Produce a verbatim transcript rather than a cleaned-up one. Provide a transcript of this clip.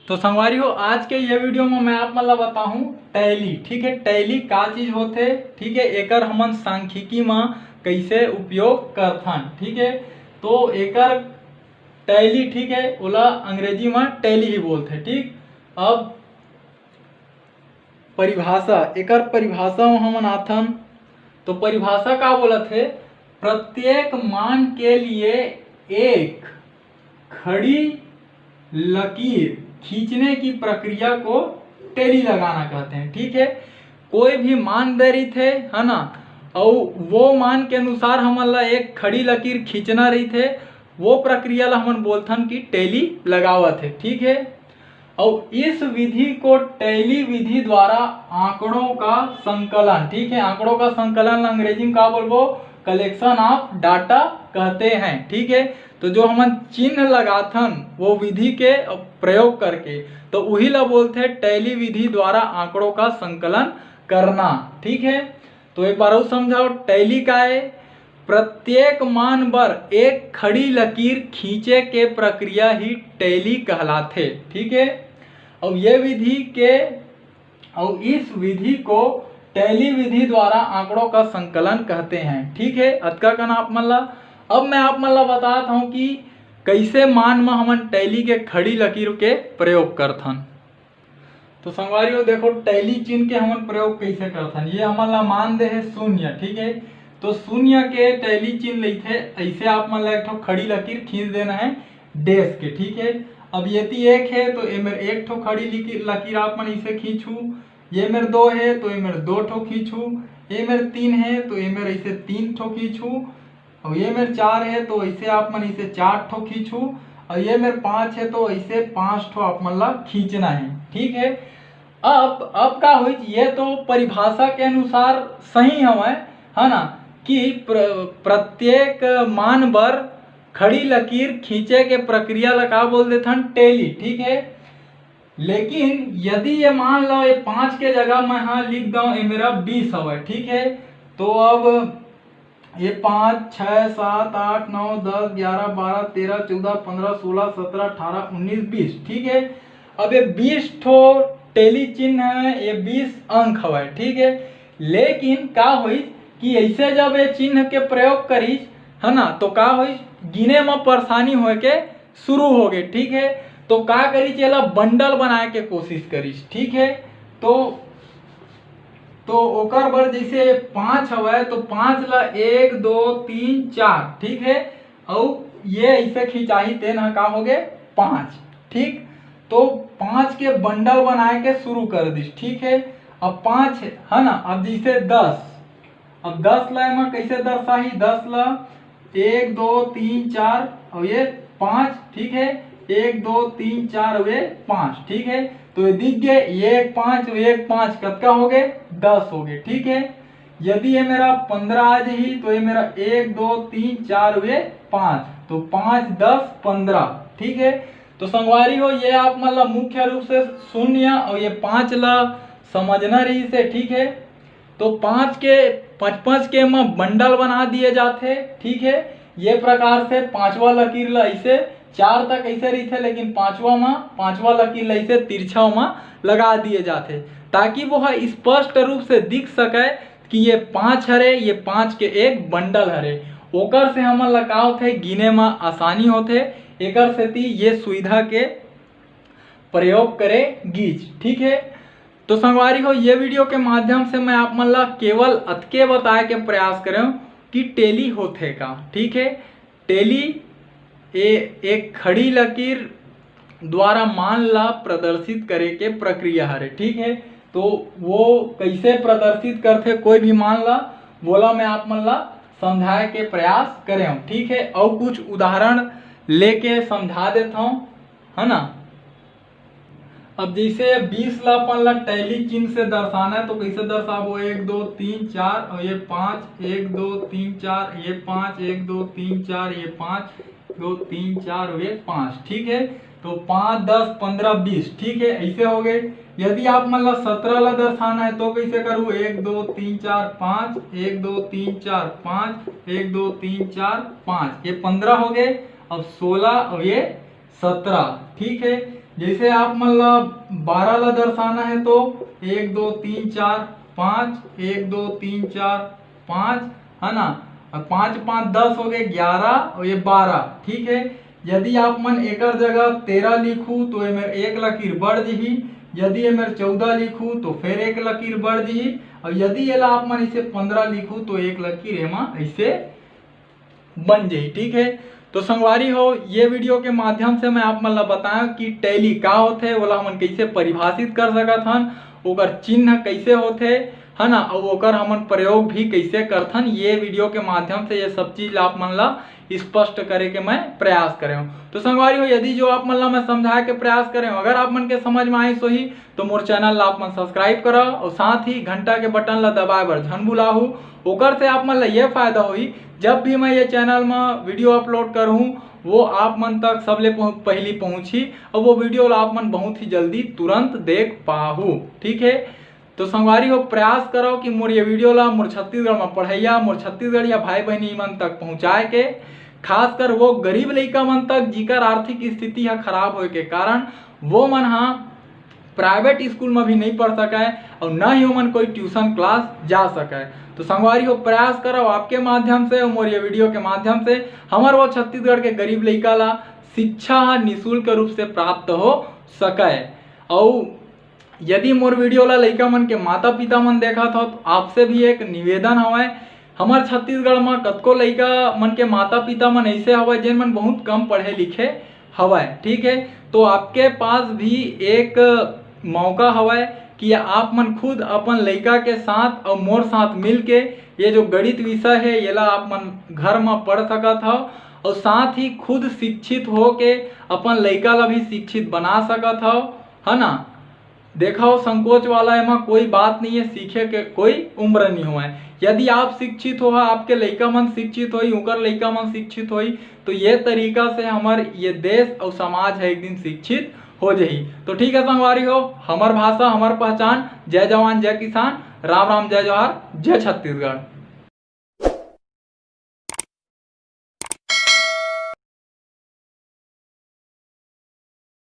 तो संगवारी हो, आज के ये वीडियो में मैं आप मन ला बताहूँ टैली। ठीक है, टैली का चीज होथे, ठीक है, एकर हमन सांख्यिकी में कैसे उपयोग करथन। ठीक है, तो एकर टैली, ठीक है, ओला अंग्रेजी में टैली ही बोलथे। ठीक, अब परिभाषा, एकर परिभाषा में हमन आथन। तो परिभाषा का बोलत हे? प्रत्येक मान के लिए एक खड़ी लकीर खींचने की प्रक्रिया को टैली लगाना कहते हैं। ठीक है, कोई भी मान दे रहिथे, है ना, और वो मान के अनुसार हमन ला एक खड़ी लकीर खींचना रहिथे, वो प्रक्रिया ला हमन बोलथन कि टैली लगावत है। ठीक है, और इस विधि को टैली विधि द्वारा आंकड़ों का संकलन, ठीक है, आंकड़ों का संकलन अंग्रेजी में का बोलबो? कलेक्शन ऑफ डाटा कहते हैं। ठीक है, तो जो हमन चिन्ह लगाथन वो विधि के प्रयोग करके, तो उही ला बोलथे टैली विधि द्वारा आंकड़ों का संकलन करना। ठीक है, तो एक बार और समझाओ, टैली का है? प्रत्येक मान बर एक खड़ी लकीर खींचे के प्रक्रिया ही टैली कहलाथे। ठीक है, और ये विधि के, और इस विधि को टैली विधि द्वारा आंकड़ों का संकलन कहते हैं। ठीक है, अतका कन आप मन ला। अब मैं आप मन ला बतात हूँ कि कैसे मान में हमन टैली के खड़ी लकीर के प्रयोग करथन। तो संगवारी हो, देखो टैली चिन्ह के हमन प्रयोग कैसे करथन। ये हमन ला मान दे है शून्य, ठीक है, तो शून्य के टैली चिन्ह लेथे, ऐसे आप मन ला एक ठो खड़ी लकीर खींच देना है डैश के। ठीक है, अब यदि एक है तो एमेर एक ठो खड़ी लिकी-, लकीर आप मन इसे खींचू, ये मेर दो है तो ये मेर दो ठो खींचू, ये मेर तीन है तो ये मेर ऐसे तीन ठो खींचू, और ये मेर चार है तो ऐसे आप मन इसे चार ठो खींचू, और ये मेर पाँच है तो ऐसे पाँच ठो आप मन ला खींचना है। ठीक है, अब अब का होई, ये तो परिभाषा के अनुसार सही हवय, है ना, कि प्र, प्रत्येक मान बर खड़ी लकीर खींचे के प्रक्रिया ला का बोल देथन? टैली। ठीक है, लेकिन यदि ये मान लो ये पाँच के जगह मैं हाँ लिख दऊँ, ये मेरा बीस हवय, ठीक है, तो अब ये पाँच, छः, सात, आठ, नौ, दस, ग्यारह, बारह, तेरह, चौदह, पन्द्रह, सोलह, सत्रह, अठारह, उन्नीस, बीस, ठीक है। अब ये बीस ठो टैली चिन्ह है, ये बीस अंक हवय, ठीक है। लेकिन का होइस कि ऐसे जब ये चिन्ह के प्रयोग करिस, है ना, तो का होइस, गिने में परेशानी होए के शुरू हो गए, ठीक है। तो का करिस, एला बंडल बनाए के कोशिश करिस, ठीक है। तो तो ओकर बर जैसे पाँच हवय तो पाँच ला एक, दो, तीन, चार, ठीक है, अउ ये ऐसे खिंचाही, तेन ह का हो गए, पाँच। ठीक, तो पाँच के बंडल बनाए के शुरू कर दिस, ठीक है। अब पाँच है ना, अब जैसे दस, अब दस ला एमा कैसे दर्शाही, दस ला एक, दो, तीन, चार और ये पाँच, ठीक है, एक, दो, तीन, चार और ये पाँच, ठीक है। तो ये दिख गए, ये एक पाँच, ये एक पाँच, कतका हो गए, दस हो गए, ठीक है। यदि ये मेरा पन्द्रह आ जाही तो ये मेरा एक, दो, तीन, चार हुए पाँच, तो पाँच, दस, पन्द्रह, ठीक है। तो संगवारी हो, ये आप मन ला मुख्य रूप से शून्य और ये पाँच ला समझना रहिस हे, ठीक है। तो पाँच के, पाँच पाँच के म बंडल बना दिए जाथे, ठीक है। ये प्रकार से पांचवा लकीर ला ऐसे, चार तक ऐसे रहिथे, लेकिन पांचवा म, पांचवा लकीर ला ऐसे तिरछा म लगा दिए जाथे, ताकि वो ह स्पष्ट रूप से दिख सके कि ये पांच हरे, ये पांच के एक बंडल हरे। ओकर से हमन ला का होथे, गिने म आसानी होथे। एकर सेती ये सुविधा के प्रयोग करे गीच, ठीक है। तो संगवारी हो, ये वीडियो के माध्यम से मैं आप मन ला केवल अतके बताए के प्रयास करेंव कि टैली होथे का, ठीक है। टैली ए, एक खड़ी लकीर द्वारा मान ला प्रदर्शित करे के प्रक्रिया हरे, ठीक है। तो वो कैसे प्रदर्शित करथे कोई भी मान ला, वोला मैं आप मन ला समझाए के प्रयास करेंव, ठीक है। अउ कुछ उदाहरण लेके समझा देथंव, है ना। अब जैसे ये बीस ला अपन ला टैली चिन्ह से दर्शाना है, तो कैसे दर्शाबो? एक, दो, तीन, चार और ये पाँच, एक, दो, तीन, चार, ये पाँच, एक, दो, तीन, चार, ये पाँच, दो, तीन, चार और ये पाँच, ठीक है। तो पाँच, दस, पन्द्रह, बीस, ठीक है, ऐसे हो गए। यदि आप मन ला सत्रह ला दर्शाना है तो कैसे करूँ? एक, दो, तीन, चार, पाँच, एक, दो, तीन, चार, पाँच, एक, दो, तीन, चार, पाँच, ये पन्द्रह हो गए। अब सोलह और ये सत्रह, ठीक है। जैसे आप मन ला बारह ला दर्शाना है तो एक, दो, तीन, चार, पाँच, एक, दो, तीन, चार, पाँच, है ना, और पाँच पाँच दस हो गए, ग्यारह और ये बारह, ठीक है। यदि आप मन एकर जगह तेरह लिखू तो एमेर एक लकीर बढ़ जही, यदि एमेर चौदह लिखू तो फिर एक लकीर बढ़ जही, और यदि एला आप मन इसे पंद्रह लिखू तो एक लकीर एमा ऐसे बन जही, ठीक है। तो संगवारी हो, ये वीडियो के माध्यम से मैं आप मन ला बताया कि टैली का होथे, ओला हमन कैसे परिभाषित कर सकत हन, ओकर चिन्ह कैसे होथे, है ना, और ओकर हमन प्रयोग भी कैसे करथन। ये वीडियो के माध्यम से ये सब चीज ला आप मन ला स्पष्ट करे के मैं प्रयास करे हूँ। तो संगवारी हो, यदि जो आप मन ला मैं समझाए के प्रयास करे हूँ, अगर आप मन के समझ में आइस होही तो मोर चैनल ला आप मन सब्सक्राइब करा और साथ ही घंटा के बटन ला दबाए बर झन भुलाहू। ओकर से आप मन ला ये फायदा होही, जब भी मैं ये चैनल में वीडियो अपलोड करहूँ, वो आप मन तक सबले पहु-, पहली पहुँची और वो वीडियो ला आप मन बहुत ही जल्दी तुरंत देख पाहू, ठीक है। तो संगवारी हो, प्रयास करो कि मोर ये वीडियो ला मोर छत्तीसगढ़ में पढ़ैया, मोर छत्तीसगढ़िया भाई बहनी मन तक पहुँचाए के, खासकर वो गरीब लइका मन तक जिकर आर्थिक स्थिति ह खराब होए के कारण वो मन हा प्राइवेट स्कूल में भी नहीं पढ़ सके और न ही ओमन कोई ट्यूशन क्लास जा सके। तो संगवारी हो, प्रयास करो आपके माध्यम से और मोर ये वीडियो के माध्यम से हमर वो छत्तीसगढ़ के गरीब लइका ला शिक्षा ह निःशुल्क रूप से प्राप्त हो सके। और यदि मोर वीडियो ला लइका मन के माता पिता मन देखत हो तो आपसे भी एक निवेदन हवय, हमर छत्तीसगढ़ म कतको लइका मन के माता पिता मन ऐसे हवय जेन मन बहुत कम पढ़े लिखे हवय, ठीक है। तो आपके पास भी एक मौका हवय कि आप मन खुद अपन लइका के साथ और मोर साथ मिल के ये जो गणित विषय है, येला आप मन घर म पढ़ सकत हव और साथ ही खुद शिक्षित हो के अपन लइका ला भी शिक्षित बना सकत हव, है ना। देखो, संकोच वाला एमा कोई बात नहीं है, सीखे के कोई उम्र नहीं होय। यदि आप शिक्षित हो, आपके लइका मन शिक्षित होई, उकर लइका मन शिक्षित होई, तो ये तरीका से हमर ये देश और समाज है एक दिन शिक्षित हो जाही। तो ठीक है संगवारी हो, हमर भाषा, हमर पहचान। जय जवान, जय किसान, राम राम, जय जोहार, जय छत्तीसगढ़।